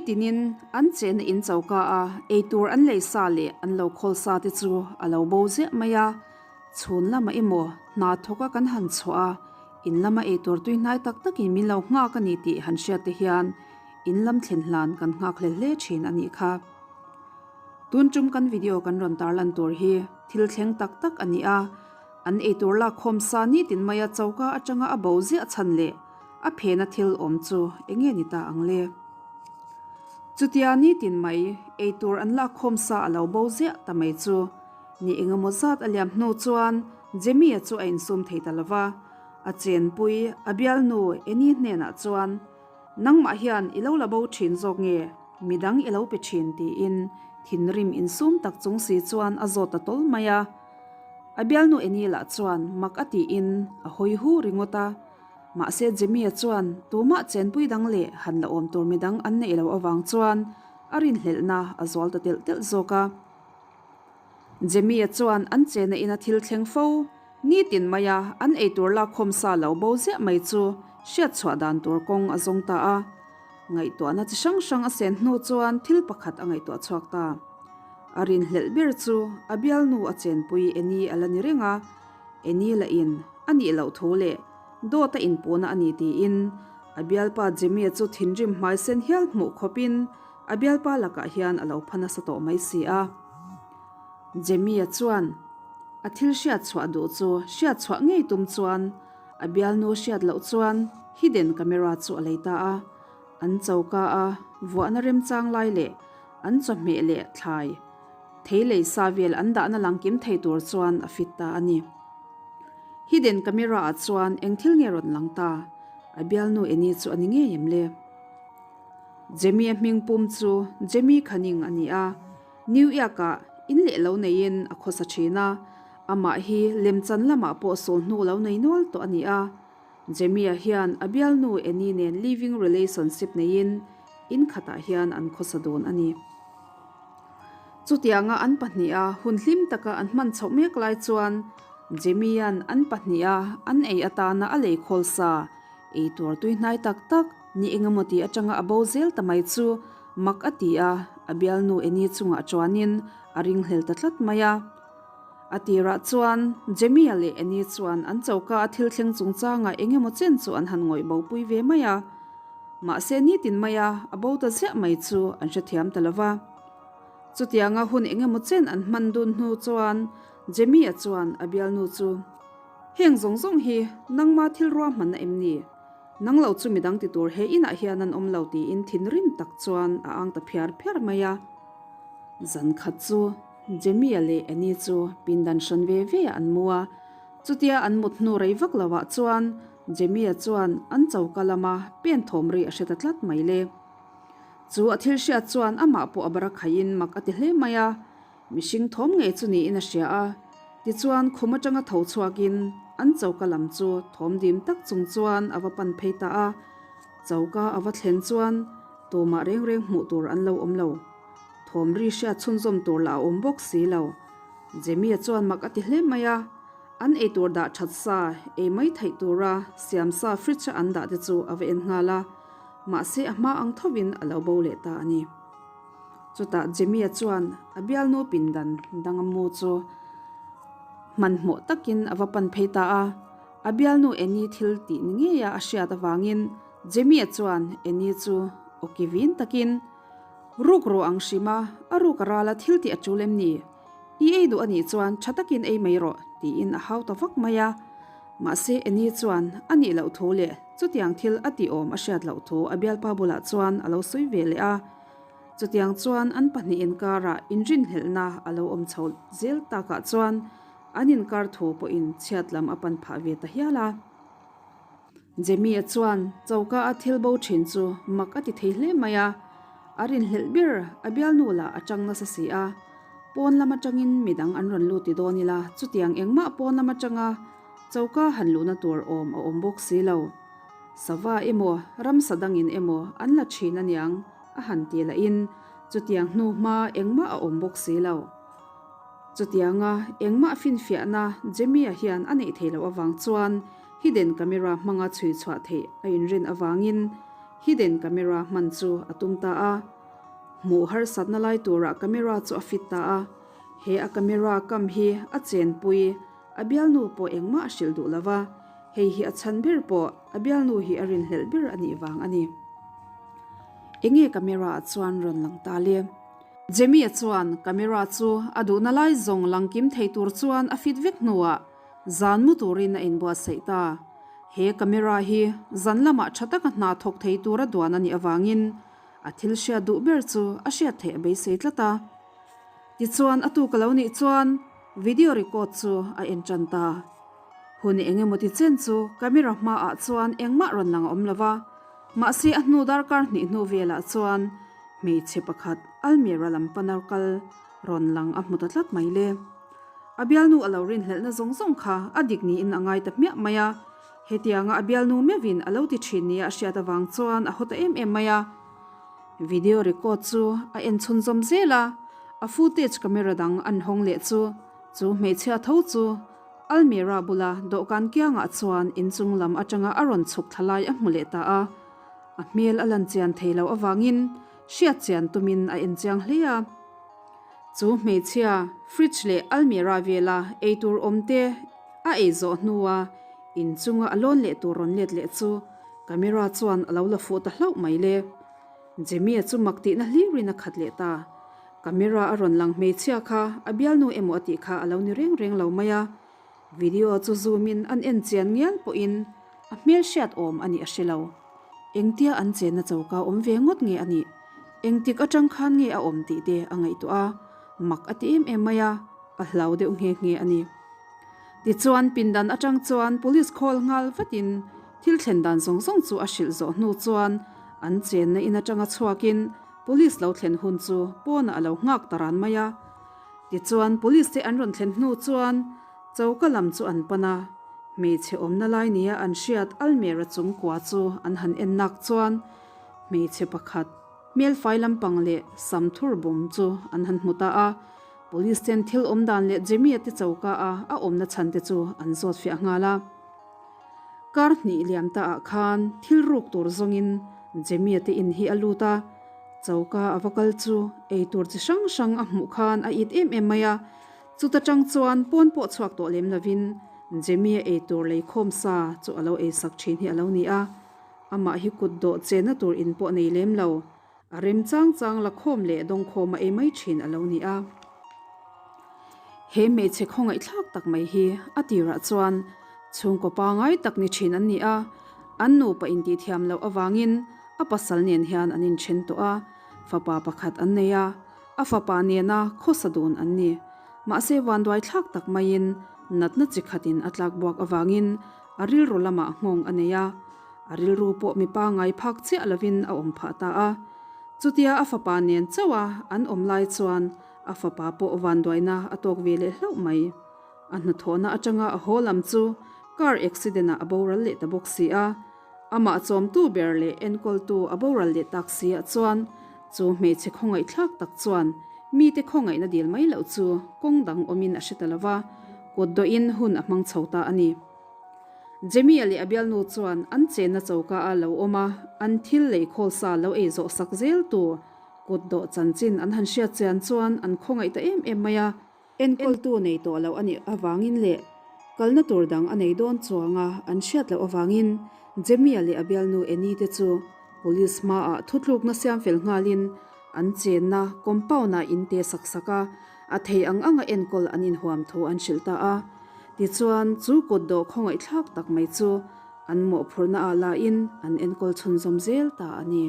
tinin an chenna in choka a eitur an lei sa leh an lo khawl sa te chu a lo bo ziah mai a, chhun lamah emaw hna thawka kan han chhuah a, in lama eitur tui hnai tak takin min lo nghak a ni tih han hriat te hian in lam thlen hlan kan nghak hlel hle thin a nih kha. Tun tum kan video kan rawn tarlan tur hi thil thleng tak tak a ni a, an eitur lakkhawm sa nitin maia choka atanga a bo ziah chhan leh a phena thil awm chu enge ni ta ang le? Chutia nitin mai eitur an lakkhawm sa a lo bo ziah ta mai chu ni engemaw zat a liam hnu chuan Jemmy-a chu a insum thei ta lo va, a chenpui a bialnu Annie hnenah chuan, Nangmah hian i lo la bo thin zawk nge? Midang i lo pe thin tiin thinrim insum tak chung si chuan a zawt ta tawl mai a. A bialnu Annie lah chuan mak a tiin a hawi hu ringawt a. Mahse Jimmy-a chuan tumah chenpui dang leh han la awm tur midang an neih loh avang chuan a rinhlelhna a zual ta telh telh zawk a. Jimmy-a chuan an chena ina thil thleng fo nitin maia an eitur lakkhawm sa lo bo ziah mai chu hriatchhuah dan tur kawng a zawng ta a. Ngaihtuahna chi hrang hrang a sen hnu chuan thil pakhat a ngaihtuah chhuak ta. A rinhlelh ber chu a bialnu a chenpui Annie a la ni reng a. Annie la in a nih loh thu leh dawt a inpuhna a ni tiin a bialpa Jimmy-a chu thinrim hmai sen hial hmuh khawpin a bialpa lakah hian a lo pha nasa tawh mai si a. Jimmy-a chuan a thil hriat chhuah duh chu hriat chhuah ngei tum chuan a bialnu hriat loh chuan hidden camera chu a lei ta a, an choka a vuahna remchang lai leh an chawhmeh leh thlai Thei lei sa vel an dahna lang kim thei tur chuan a fit ta a ni. Hidden camera ah chuan eng thil nge rawn lang ta? A bialnu Annie chu a ni ngei em le? Jamie-a hming pum chu Jamie Khaning a ni a, New York-ah in leh lo neiin a khawsa thin a, amah hi lemchan lamah pawh sawl hnu lo nei nual tawh a ni a. Jamie-a hian a bialnu Annie nen living relationship neiin in khatah hian an khawsa dawn a ni. Chutianga an pahniha hun hlim taka an hman chhoh mek lai chuan Jimmy-a'n an pahniha an ei atana a lei khawl sa ei tur tui hnai tak tak ni engemaw tih atanga a bo zel ta mai chu mak a ti a, a bialnu Annie chungah chuanin a ringhlel ta tlat mai a. A tirah chuan Jimmy-a leh Annie chuan an choka a thil thleng chungchangah engemaw chen chu an han ngawih bopui ve mai a. Mahse nitin maia a bo ta ziah mai chu an hrethiam ta lo va. Chutianga hun engemaw chen an hman dun hnu chuan Jemmy-a chuan a bialnu chu, Heng zawng zawng hi nangma thil ruahmanna em ni? Nang lo chu midang ti tur he inah hian an awm lo tiin thinrim tak chuan a ang ta phiar phiar mai a. Zan khat chu Jemmy-a leh Annie chu pindan hran ve ve ah an mu a. Chutia an mut hnu rei vak lo ah chuan Jemmy-a chuan an choka lama pen thawm ri a hre ta tlat mai le. Chu a thil hriat chuan amah pawh a bara khaihin mak a ti hle mai a, mihring thawm ngei chu niin a hria a. Tichuan khum atanga tho chhuakin an choka lam chu thawm dim tak chung chuan a va pan phei ta a. Choka a va thlen chuan tumah reng reng hmuh tur an lo awm lo. Thawm ri hriat chhunzawm tur lah a awm bawk si lo. Jemmy-a chuan mak a ti hle mai a. An eitur dah that sa, ei mai theih tura siam sa fridge a an dah te chu a va en nghal a, mahse a hma ang thovin a lo bo leh ta a ni. Chutah Jimmy-a chuan a bialnu pindan danga mu chu hmanhmawh takin a va pan phei ta a, a bialnu Annie thil tih ni ngeia a hriat avangin Jimmy-a chuan Annie chu awki vin takin, Ruk rawh ang hrim a, a ruk a rala thil tih a tul em ni? I ei duh a nih chuan tha takin ei mai rawh, tiin a hau ta vak mai a. Mahse Annie chuan a nih loh thu leh chutiang thil a tih awm a hriat loh thu a bialpa bulah chuan a lo sawi ve leh a. Chutiang chuan an pahnih inkarah inrinhlelhna a lo awm chho zel takah chuan an inkar thu pawhin chhiat lam a pan phah ve ta hial a. Jemmy-a chuan choka a thil bo thin chu mak a ti thei hle mai a, a rinhlelh ber a bialnu lah a tang nasa si a. Pawn lam atangin midang an rawn lut ti dawn ila, chutiang engmah pawn lam atanga choka han luhna tur awm a awm bawk si lo. Sava emaw, ramsa dangin emaw an la thin aniang a han ti lahin chutiang hnu hma engmah a awm bawk si lo. Chutianga engmah finfiahna Jemmy-a hian a neih theih loh avang chuan hidden camera hmanga chhui chhuah theih a inrin avangin hidden camera hman chu a tum ta a. Hmuh harsatna lai turah camera chu a fit ta a, he a camera kam hi a chenpui a bialnu pawh engmah a hrilh duh lo va, hei hi a chhan ber pawh a bialnu hi a rinhlelh ber a nih vang a ni. Enge camera ah chuan rawn lang ta le? Jamie-a chuan camera chu a duhna lai zawng lang kim thei tur chuan a fit vek hnuah zan mu turin a inbuatsaih ta. He camera hi zan lamah tha taka hna thawk thei tura duan a nih avangin A thil hriat duh ber chu a hriat theih a beisei tlat a. Tichuan a tuk a lo nih chuan video record chu a en tan ta. Hun eng emaw ti chen chu camera hmaah chuan engmah rawn lang a awm lo va, mahse a hnu darkar hnih hnu velah chuan hmeichhe pakhat almirah lam pana kal rawn lang a hmu ta tlat mai le. A bialnu a lo rinhlelhna zawng zawng kha a dik niin a ngai ta hmiah mai a. Hetianga a bialnu meuhin a lo ti thin nia a hriat avang chuan a haw ta em em mai a. Video record chu a en chhunzawm zel a, a footage camera dang an hawng leh chu chu hmeichhia tho chu almirah bula dawhkan kiangah chuan inchung lam atanga a rawn chhuk thla lai a hmu leh ta a. A hmel a lan chian thei loh avangin hriat chian tumin a en chiang hle a. Chu hmeichhia fridge leh almirah vela eitur awm te a ei zawh hnua inchunga a lawn leh tur rawn let leh chu camera chuan a lo la fuh ta hlauh mai le. Jimmy-a chu mak tihna hlirin a khat leh ta. Camera a rawn lang hmeichhia kha a bialnu emaw a tih kha a lo ni reng reng lo mai a. Video chu zoom in an en chian ngial pawhin a hmel hriat awm a nih a hre lo. Engtia an chenna choka awm ve ngawt nge a nih? Engtik atang khan nge a awm tih te a ngaihtuah a, mak a ti em em mai a, a hlau deuh nghe nghe a ni. Tichuan pindan atang chuan police call nghal vatin thil thlen dan zawng zawng chu a hrilh zawh hnu chuan an chenna in atanga chhuakin police lo thlen hun chu pawnah a lo nghak ta ran mai a. Tichuan police te an rawn thlen hnu chuan choka lam chu an pan a, hmeichhe awmna lai nia an hriat almera chung kua chu an han en nak chuan hmeichhe pakhat hmelfai lampang leh sam thur bawm chu an han hmu ta a. Police ten thil awm dan leh Jimmy-a te choka a a awmna chhan te chu an zawt fiah nghal a. Kar hnih liam ta ah khan thil ruk tur zawngin Jimmy-a te in hi a lut a, choka a va kal chu ei tur chi hrang hrang a hmuh khan a it em em mai a. Chuta tang chuan pawn pawh chhuak tawh lem lovin Jimmy-a ei tur lei khawm sa chu a lo ei sak thin hi a lo ni a. Amah hi kut dawh chenna tur in pawh nei lem lo. A rem chang chang la khawm leh dawngkhawm a ei mai thin a lo ni a. He hmeichhe khawngaihthlak tak mai hi a tirah chuan chhungkaw pangai tak ni thin an ni a, an nupa intihthiam loh avangin a pasal nen hian an inthen tawh a, fapa pakhat an nei a, a fapa nena khawsa dun an ni. Mahse vanduaithlak tak maiin natna chi khatin a tlakbuak avangin a rilru lamah nghawng a nei a, A rilru pawh mipa ngai phak chiah lovin a awm phah ta a. Chutia a fapa nen chauh a an awm lai chuan a fapa pawh vanduaina a tawk ve leh hlauh mai. A hnathawhna atanga a haw lam chu car accident ah a boral leh ta bawk si a. Amah chawmtu ber leh enkawltu a boral leh tak si ah chuan chu hmeichhe khawngaihthlak tak chuan mite khawngaihna dil mai loh chu kawng dang awmin a hre ta lova, kut dawhin hun a hmang chho ta a ni. Jamie-a leh a bialnu chuan an chenna choka a lo awm a, an thil lei khawl sa lo ei zawh sak zel tur kut dawh chanchin an han hriat chian chuan an khawngaih ta em em mai a. Enkawltu nei tawh loh a nih avangin leh kalna tur dang a nei dawn chuanga an hriat loh avangin Jamie-a leh a bialnu Annie te chu Police hmaah thutlukna siam fel nghalin an chenna compound-ah in te sak sak a, a thei ang anga enkawl an inhuam thu an hrilh ta a. Tichuan, chu kut dawh khawngaihthlak tak mai chu an mawhphurhna ah lahin an enkawl chhunzawm zel ta a ni.